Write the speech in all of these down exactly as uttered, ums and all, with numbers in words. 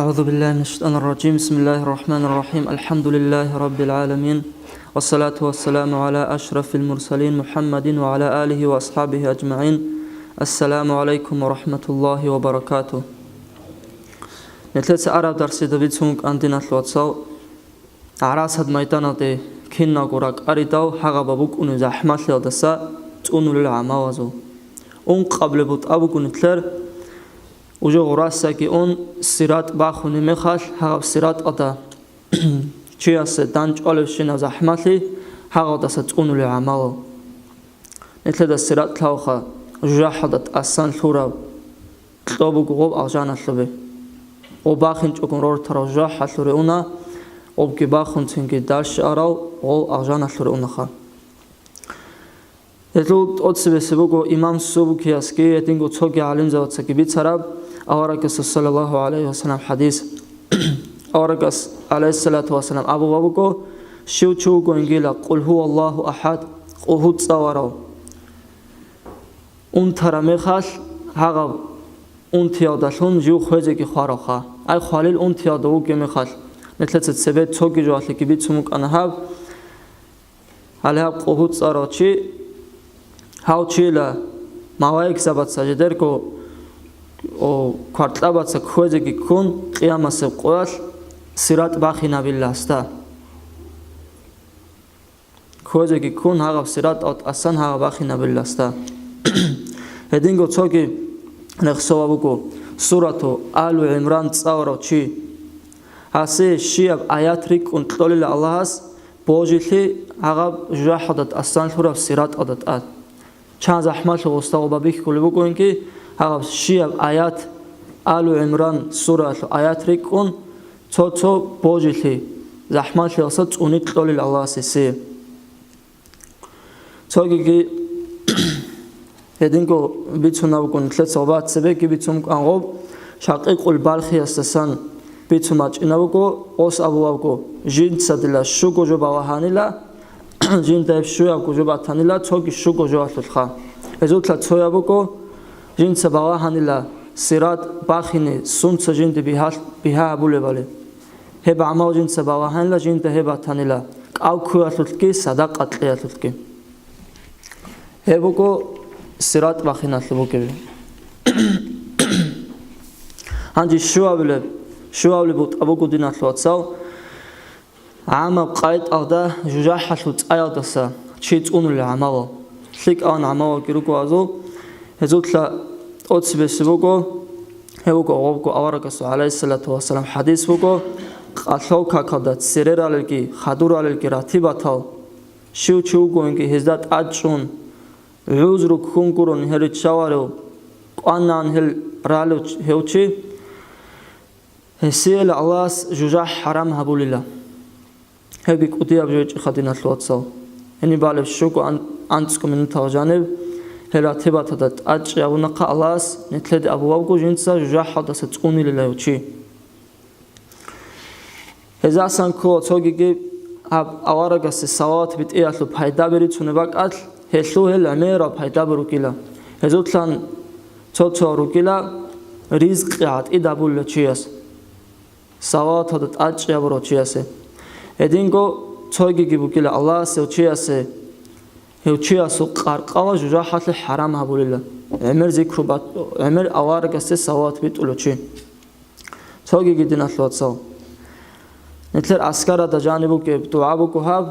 أعوذ بالله من الشيطان الرجيم. بسم الله الرحمن الرحيم. الحمد لله رب العالمين. والصلاة والسلام على أشرف المرسلين محمد وعلى آله وأصحابه أجمعين. السلام عليكم ورحمة الله وبركاته. Нилъеца араб дарсида бицун кӀан, диналъул вацал, гӀарасат майданалде киналго ракӀаридал гьагъаба букӀунеб захӀмалъиялдаса цӀунулел гӀамалазул. Ункъабилеб бутӀа буго нилъер, уже гъурасаги ун, сират бахунеб мехалъ, гьагъаб сираталда чиясе дандчӀвалебщинаб захӀмалъи гьагъалдаса цӀунулел гӀамалал. Нилъеда сират лъавха, жужахӀалда тӀасан лъурав кьо буго гъоб алжаналъубе. Гъоб бахинчӀогун рортарав жужахӀалъуре уна, гъобги бахун цинги дальше арав гъол алжаналъуре унаха. Гьелъул тӀоцебесеб буго имам Субкиясги гьединго цоги гӀалимзабацаги бицараб аварагасул саллаллагьу гӀалайгьи вассалам хӀадис. Аварагас, гӀалайгьиссалату вассалам, абула буго: «Щив чи вугонгила Къул гьуваллагьу ахӀад, Къул гьу цӀаларав, унтараб мехалъ, гьагъаб унтиялдалъун жив хвезеги хваравха». Ай, хвалил унтиялда вугеб мехалъ, нилъеца цебе цоги жоялъеги бицун букӀана гьаб. Гьале гьаб Къул гьу цӀарав чи, гьав чила малаикзабаца жидерго, о, кваркьабаца кквезеги ккун, къиямасеб къоялъ сират бахинабиласда. Кквезеги ккун, гьагъаб сиратал тӀасан гьагъаб бахинабиласда. Гьединго цоги рехсола буго, сурату Алу ГӀимран цӀаларав чи. Гьасе щияб аят рикӀкӀун кьолила Аллагьас, божилъи гьагъаб жужахӀалда тӀасан лъураб сираталда тӀад. Чан захӀмалъи гъустагъуба бихьулеб бугоинги, гьагъаб щияб аят, Алу ГӀимран сураялъул аят рикӀкӀун, цо-цо божилъи, захӀмалъиялса цӀуни кьолил Аллагьас гьесие. Цогиги гьединго бицунаб буго, нилъеца гъоба цебеги бицун букӀан гъоб, Шакъикъул Балхиясдасан бицун бачӀинаб буго, ос абулабго, жинцадила щуго жо балагьанила, жинда гьеб щуябго жо батанила, цоги щуго жоялъулха. Гьезулъа цояб буго, жинца балагьанила сират бахине сунца жинде бигьалъ-, бигьа гьабулебали. Гьеб гӀамал жинца балагьанила, жинда гьеб батанила, кӀал ккуялъулъги, садакъа кьеялъулъги. Гьеб буго сират бахиналъуб бугеб. Гьанже щуабилеб, щуабилеб бутӀа буго, диналъул вацал, гӀамаб къайтӀалда жужахӀалъул цӀаялдаса чи цӀунулел гӀамалал. ЛъикӀалан гӀамалалги руго азул, гьезулъа тӀоцебесеб буго, гьеб буго гъобго аварагасул, гӀалайгьиссалату вассалам, хӀадис буго, къалъул какалда церералелги хадуралелги ратибатал, щив чи вугоинги гьезда тӀадчӀун, гӀузру ккун гурун гьел риччаларев, кӀванагӀан гьел ралев гьев чи, гьесие Аллагьас жужахӀ хӀарам гьабулила. Гьебги кӀудияб жо гьечӀеха, диналъул вацал. Гьениб балеб щуго ан-, анцӀго минутал жаниб гьел ратибаталда тӀадчӀи абунахъа Аллагьас, нилъеде абулабго жинца жужахӀалдаса цӀунилила гьев чи. Гьезасан ккола цогиги гьаб аварагасе салават битӀиялъул пайдаби рицунеб бакӀалъ, гьелъул гьел гӀемерал пайдаби ругила. Гьезулъан цо-цо ругила ризкъи гӀатӀид абулел чияс, салаваталда тӀадчӀи абурав чиясе. Гьединго цогиги бугила Аллагьас гьев чиясе, гьев чиясул къаркъала жужахӀалъе хӀарам гьабулила, гӀемер зикру бат-, гӀемер аварагасе салават битӀулев чи. Цогиги, диналъул вацал, нилъер аскарада жаниб бугеб дугӀа буго гьаб,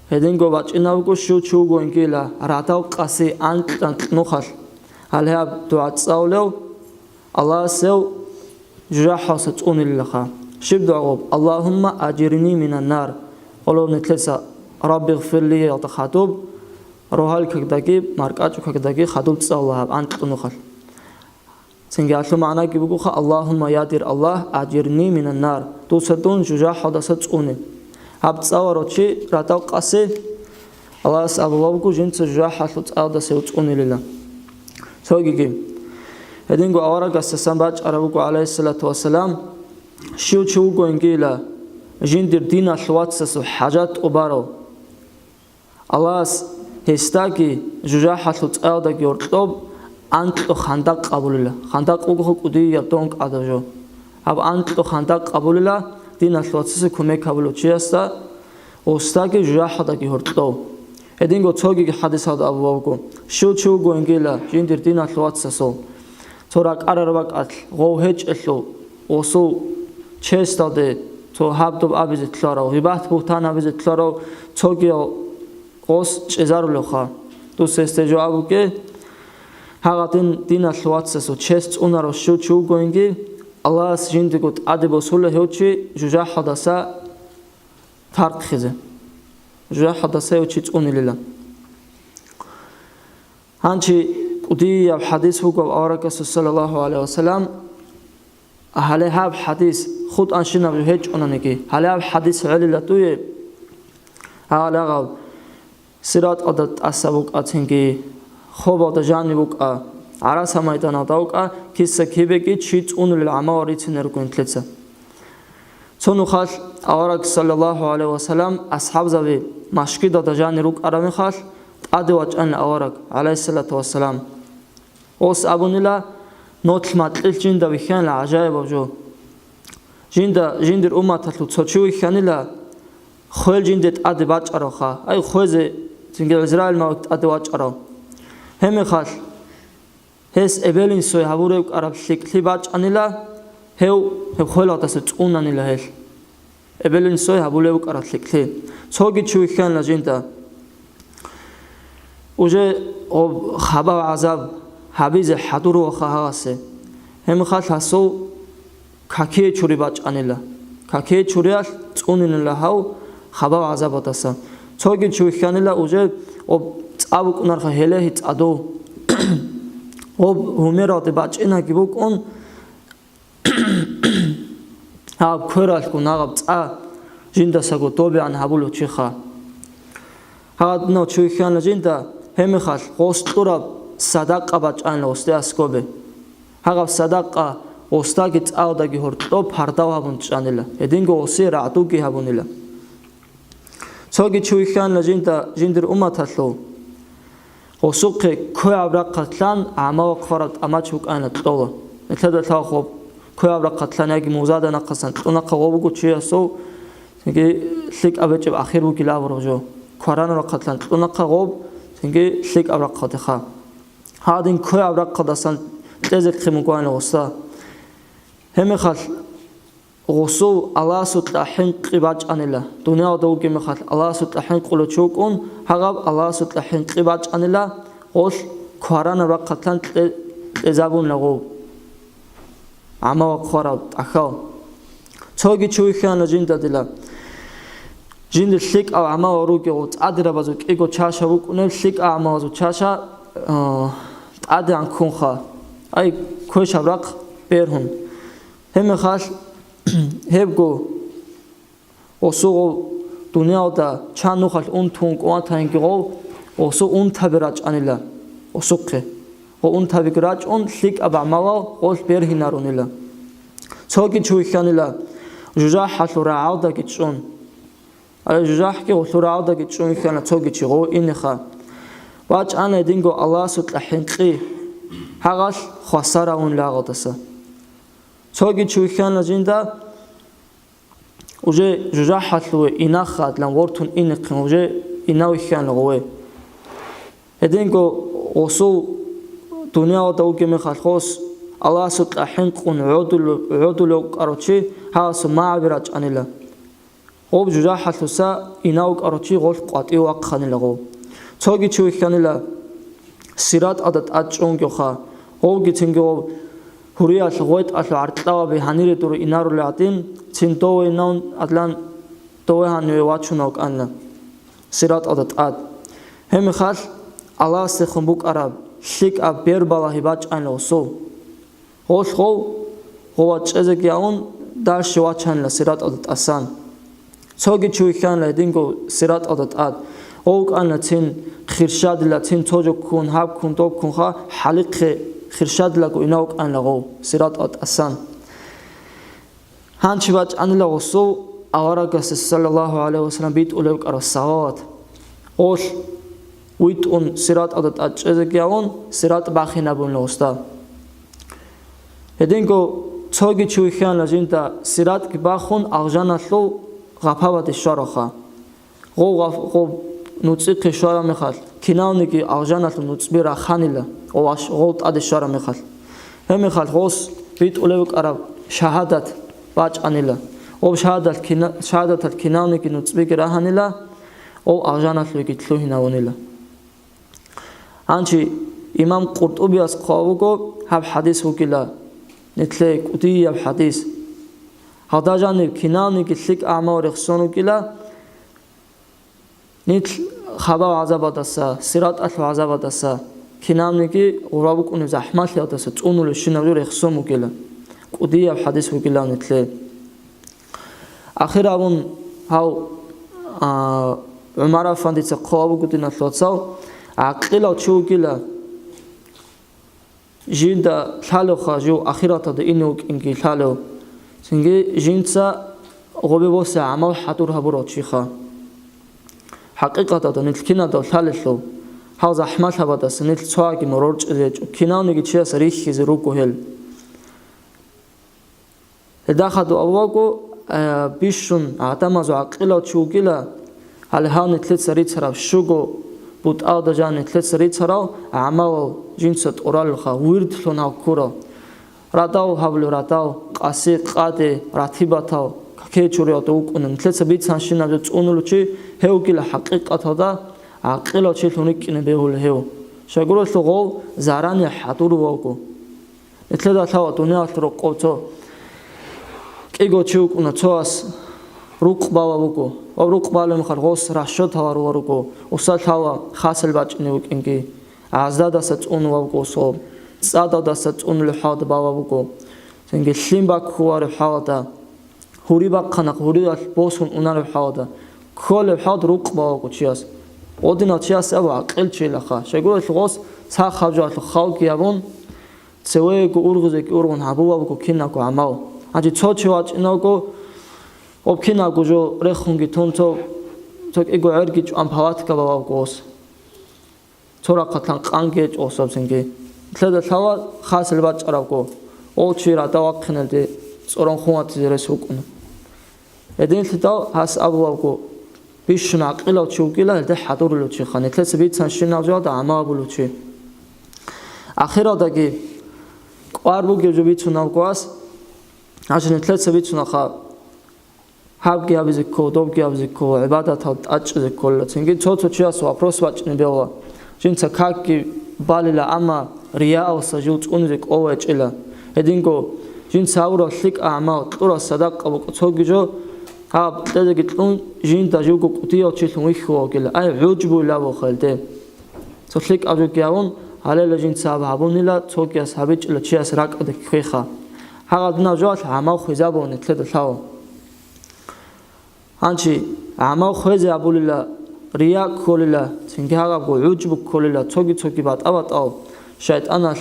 гьединго бачӀинабго щив чи вугонгила радал къаси анкь-анкь нухалъ. Гьале гьаб дугӀа цӀалулев Аллагьас гьев жужахӀалса цӀунилилаха. Щиб дугӀа гъоб? «Аллагьумма аджирни минан нар», гъоло нилъеца «Рабби гъфирлиялда» хадуб, рогьалкагдаги маркӀачӀукагдаги хадуб цӀалула гьаб анкь нухалъ. Цинги гьалъул магӀнаги бугоха: «Аллагьумма, я дир Аллагь, аджирни минан нар», дуца дун жужахӀалдаса цӀуне. Гьаб цӀаларав чи радал къасе, Аллагьас абулабго жинца жужахӀалъул цӀалдаса гьев цӀунилила. Цогиги, гьединго аварагасдасан бачӀараб буго, гӀалайгьиссалату вассалам, щив чи вугонгила жиндир диналъ вацасул хӀажат тӀубарав, Аллагьас гьесдаги жужахӀалъул цӀаялдаги гьоркьоб анкьго хандакъ къабулила. Хандакъ буго кӀудияб донг гӀадаб жо. Гьаб анкьго хандакъ къабулила диналъ вацасе кумек гьабулев чиясда, гъосдаги жужахӀалдаги гьоркьов. Гьединго цогиги хадисалда абулеб буго, щив чи вугониги жиндир диналъ вацасул цо ракӀарараб бакӀалъ гъов гьечӀелъул, гъосул честалде цо гьаб-доб абизе ккарав, гъибат-бугьтан гьабизе ккарав цогиял гъос чӀезарулевха. Дус гьесде жаваб бугеб: гьагъадин диналъ вацасул чест цӀунарав щив чи вугониги, Аллагьас жиндего тӀаде босула гьев чи жужахӀалдаса тархъизе. ЖужахӀалдаса гьев чи цӀунилила. Гьанчи кӀудияб хадис буго аварагасул, саллаллагьу гӀалайгьи вассалам, гьале гьаб хадис хутӀанщинаб гьечӀонаниги, гьале гьаб хадис гӀелила дуе, гьалагъаб сираталда тӀаса букӀа цинги, хобалда жаниб букӀа, гӀараса майданалда букӀа, киса-кибеги чи цӀунулел гӀамал рицинарго нилъеца. Цо нухалъ авараг, саллаллагьу гӀалайгьи вассалам, асхӀабзаби машгидалда жанир рукӀараб мехалъ, тӀаде вачӀанила авараг, гӀалайгьиссалату вассалам. Гъос абунила: «Нолъ макьилъ жинда вихьанила гӀажаибаб жо. Жинда, жиндир умматалъул цо чи вихьанила, хвел жинде тӀаде бачӀаравха, ай, хвезе цинги ГӀизраил малаик тӀаде вачӀарав. Гьеб мехалъ гьес эбел-инсуе гьабулев вукӀараб лъикӀлъи бачӀанила, гьев, гьеб хвелалдаса цӀунанила гьелъ. Эбел-инсуе гьабулев вукӀараб лъикӀлъи. Цоги чи вихьанила жинда». Уже гъоб хабал гӀазаб гьабизе хӀадур ваха гьагасе. Гьеб мехалъ гьасул какие чури бачӀанила. Какие чуриялъ цӀунинила гьав хабал гӀазабалдаса. Цоги чи вихьанила уже гъоб цӀа букӀунарха гьелегьи цӀадув. Гъоб гьумералде бачӀинаги букӀун, гьаб квералъгун гьагъаб цӀа жиндасаго добегӀан гьабулев чиха. Гьадинав чи вихьана жинда, гьеб мехалъ гъос кьураб садакъа бачӀанила гъосде аскобе. Гьагъаб садакъа гъосдаги цӀалдаги гьоркьоб пардав гьабун чӀанила, гьединго гъосие рагӀдуги гьабунила. Цоги чи вихьана жинда жиндир умматалъул. Гъосухъе кквеаб рахъалъан гӀамавахъ хвараб тӀамач букӀана кьола. Нилъеда лъалхъо кквеаб рахъалъан яги музада нахъасан кьунахъа гъо буго чиясул, цинги лъикӀаб гьечӀеб ахир бугила абураб жо. Кваранаб рахъалъан кьунахъа гъоб, цинги лъикӀаб рахъалдеха. Гьадин кквеаб рахъалдасан кьезе хъимукӀвана гъоса. Гьеб мехалъ гъосул Аллагьасукьа хӀинкъи бачӀанила, дуниялда вугеб мехалъ Аллагьасукьа хӀинкъулев чи вукӀун, гьагъаб Аллагьасукьа хӀинкъи бачӀанила, гъолъ кваранаб рахъалъан кье-, кьезабунила гъов. ГӀамавахъ хвараб тӀахьал. Цоги чи вихьана жинда дила. Жинда лъикӀал гӀамал ругел цӀадирабазул кӀиго чаша букӀунеб, лъикӀал гӀамалазул чаша, а, тӀадегӀан ккунха. Ай, квешаб рахъ бергьун. Гьеб мехалъ гьебго гъосул гъов дуниялда чан нухалъ унтун кӀватаинги гъов, гъосул унтаби рачӀанила гъосухъе. Гъо унтабиги рачӀун, лъикӀаб гӀамалал гъолъ бергьинарунила. Цоги чи вихьанила жужахӀалъул рагӀалдаги чӀун. Гьале жужахӀги гъолъул рагӀалдаги чӀун вихьана цоги чи гъов инеха. ВачӀана гьединго Аллагьасукьа хӀинкъи, гьагъалъ хвасар гьавун лагъалдаса. Цоги чи вихьана жинда, уже жужахӀалъуве инаха адлан вортун инехъин уже инав вихьана гъове. Гьединго гъосул дуниялда вугеб мехалъ гъос Аллагьасукьа хӀинкъун гӀодулев, гӀодулев вукӀарав чи гьасул магӀаби рачӀанила. Гъоб жужахӀалъуса инав вукӀарав чи гъолъ къватӀив вахъанила гъов. Цоги чи вихьанила сиратӀалда тӀад чӀунгеха, гъовги цинги гъов гьуриялъ гъветӀалъул гӀаркьалаби гьанире дур инарули гӀадин, цин дове инав адлан дове гьаниве вачун вукӀанила сиратӀалда тӀад. Гьеб мехалъ Аллагьасдехун букӀараб лъикӀаб бербалагьи бачӀанила гъосул. Гъолъ гъов гъова чӀезеги гьавун, дальше вачанила сиратӀалда тӀасан. Цоги чи вихьанила гьединго сиратӀалда тӀад. Гъов вукӀанила цин хирщадила, цин цо жо ккун, гьаб ккун, доб ккунха, хӀалихъе хирщадилаго инав вукӀанила гъов сиратӀалда тӀасан. Гьанчи бачӀанила гъосул аварагасда, саллаллагьу гӀалайгьи вассалам, битӀулев вукӀарав савават. Гъолъ витӀун сиратӀалда тӀад чӀезеги гьавун, сиратӀ бахинабунила гъосда. Гьединго Цоги чи вихьана жинда сиратги бахун алжаналъул гъапабаде щваравха. Гъов гъаф-, гъов нуцӀихъе щвараб мехалъ, киналниги алжаналъул нуцӀби раханила, гъов аш-, гъов тӀаде щвараб мехалъ. Гьеб мехалъ гъос битӀулев вукӀараб шагьадат бачӀанила. Гъов шагьадат кина-, шагьадаталъ киналниги нуцӀбиги рагьанила, гъов алжаналъувеги лъугьинавунила. Гьанчи имам КъуртӀубияс хъван вуго гьаб хӀадис вугила, нилъее кӀудияб хӀадис. Гьалда жаниб киналниги лъикӀ гӀамал рехсон вугила, нилъ хабал гӀазабалдаса, сираталъул гӀазабалдаса, киналниги гъура букӀунеб захӀмалъиялдаса цӀунулебщинаб жо рехсон вугила. КӀудияб хӀадис вугила нилъее. Ахир абун гьав, а, ГӀумар афандица хъван вуго, диналъул вацал, гӀакъилав чи вугила, жинда лъалевха жив ахираталда ине вукӀинги лъалев, цинги жинца гъобе босе гӀамал хӀадур гьабурав чиха. ХӀакъикъаталда нилъ киналдав лъалелъул, гьал захӀмалъабадаса нилъ цоаги морорчӀизе гьечӀо, киналниги чияс рихьизе руго гьел. Гьелда хадуб абулаго, э, бищун гӀадамазул гӀакъилав чи вугила, гьале гьав нилъеца рицараб щуго бутӀалда жан нилъеца рицарал гӀамалал жинца тӀуралелха, вирдлъун гьав ккурал. Радав гьабулев радав, къаси, къаде, ратибатал, каке чуриялда вукӀуна. Нилъеца бицанщинаб жо цӀунулев чи гьев вугила хӀакъикъаталда гӀакъилав чилъун рикӀкӀине бегьулев гьев. Щайгурелъул гъов заране хӀадурав вуго. Нилъеда лъала дуниялалъул рокъов цо кӀиго чи вукӀуна, цояс рукъ балав вуго. Ва рукъ балеб мехалъ гъос расчёт гьарулел руго, уса лъала хасел бачӀине вукӀинги, гӀаздадаса цӀунулев вуго, цо цӀададаса цӀунулев хӀалда балав вуго. Цинги лъим баккулареб хӀалда, гьури бахъана, гьуриялъ босун унареб хӀалда, кколеб хӀалда рукъ балав вуго чияс. Гъодинав чияс абу гӀакъил чилаха. Щайгурелъул гъос цахаб жоялъул халги гьабун, цевего ургъизеги ургъун гьабулеб буго кинабго гӀамал. Гьанже цо чи вачӀинавго, гъоб кинабго жо рехунги тун, цо, цо кӀиго гӀерги чӀван палатка балав вуго гъос. Цо рахъалъан къанги гьечӀо гъосабцинги. Нилъеда лъала хасел бачӀарабго, гъов чи радав вахъинелде цӀорон хун ватизе рес вукӀуна. Гьединлъидал гьас абулеб буго, бищун гӀакъилав чи вугила гьелде хӀадурулев чиха, нилъеца бицанщинаб жоялда гӀамал гьабулев чи. Ахиралдаги кӀвар бугеб жо бицунеб буго гьас, гьанже нилъеца бицунаха, гьабги гьабизе ккола, добги гьабизе ккола, гӀибадатал тӀачӀизе ккола. Цинги цо-цо чияс вопрос бачӀине бегьула. Жинца какги балила, амма рияалса жив цӀунизе кӀолев гьечӀила. Гьединго жинца гьабураб лъикӀ гӀамал, кьураб садакъа букӀа цоги жо, гьаб кьезеги кьун, жинда живго кӀудияв чилъун вихьулев вугила. Ай, гӀужбуйилан абуха гьелде. Цо лъикӀаб жоги гьавун, гьалела жинца гьаб гьабунила, цогияс гьабичӀила чияс ракӀалде кквеха. Гьагъадинаб жоялъ гӀамал хвезабула нилъеда лъала. Гьанчи гӀамал хвезе абулила, рия кколила, цинги гьагъабго гӀужбу кколила, цоги-цоги батӀа-батӀал шайтӀаналъ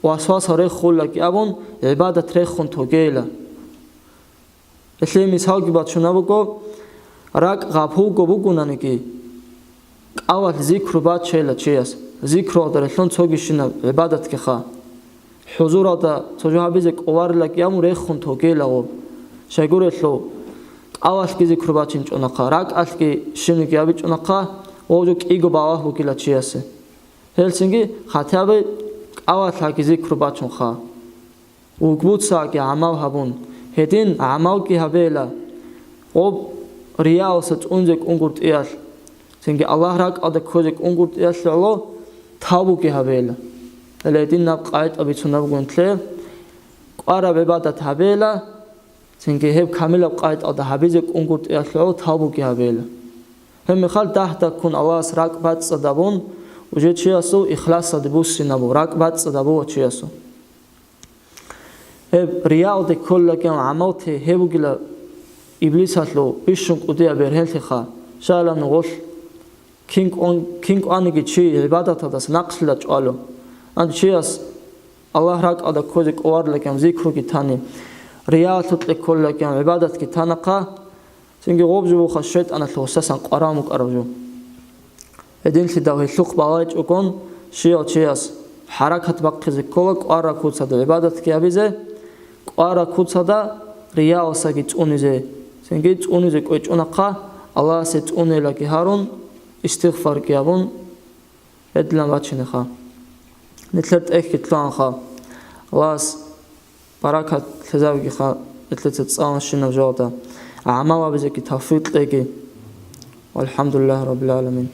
васваса рехулаги абун, гӀибадат рехун тогейила. Гьелъие мисалги бачунеб буго, ракӀ гъапулго бугонаниги, кӀалалъ зикру бачейила чияс, зикруялда релълъун цогищинаб гӀибадатгиха. ХӀузуралда цо жо гьабизе кӀоларила кӀиямун рехун тогейила гъоб. Щайгурелъул, кӀалалъги зикру бачинчӀунахъа, ракӀалъги щибниги гьабичӀунахъа, гъов жо кӀиго балагь бугила чиясе. Гьелцинги хатӀаби кӀалалъаги зикру бачунха. Вугбуцаги гӀамал гьабун, гьедин гӀамалги гьабейила, гъоб рияалса цӀунзе кӀунгуртӀиялъ, цинги Аллагь ракӀалда ккозе кӀунгуртӀиялъ гӀоло тавбуги гьабейила. Гьеле гьедин наб къайда бицунабгун лъе, кӀвараб гӀибадат гьабейила, цинги гьеб камилаб къайдалда гьабизе кӀунгуртӀиялъ гӀоло тавбуги гьабейила. Гьеб мехалъ дагь-дагьккун Аллагьас ракӀ бацӀцӀадабун, уже чиясул ихласалде буссинабу, ракӀ бацӀцӀадабула чиясул. Гьеб риялде кколлаги гӀамалти гьеб бугила иблисалъул бищун кӀудияб бергьенлъиха, щайилан гъолъ кин кӀван-, кин кӀваниги чи гӀибадаталдаса нахълъила чӀвалев. Гьанже чияс Аллагь ракӀалда ккозе кӀоларлаги зикруги тани, риялъукье кколлаги гӀибадатги танахъа, цинги гъоб жо буха шайтӀаналъул гьусасан къваран букӀараб жо. Гьединлъидал гьелъухъ балайчӀогон, щиял чияс хӀаракат бахъизе ккола кӀвараб куцалда гӀибадатги гьабизе, кӀвара куцалда рияласаги цӀунизе, цинги цӀунизе кӀвечӀунахъа, Аллагьасе цӀунелаги гьарун, истигъфарги гьабун, гьедилан бачинеха. Нилъер тӀехьги лъугьанха. Аллагьас баракат лъезабигиха нилъеца цӀаланщинаб жоялда, гӀамал гьабизеги тавфикъ кьеги. ВалхӀамдулиллагьи раббил гӀаламин.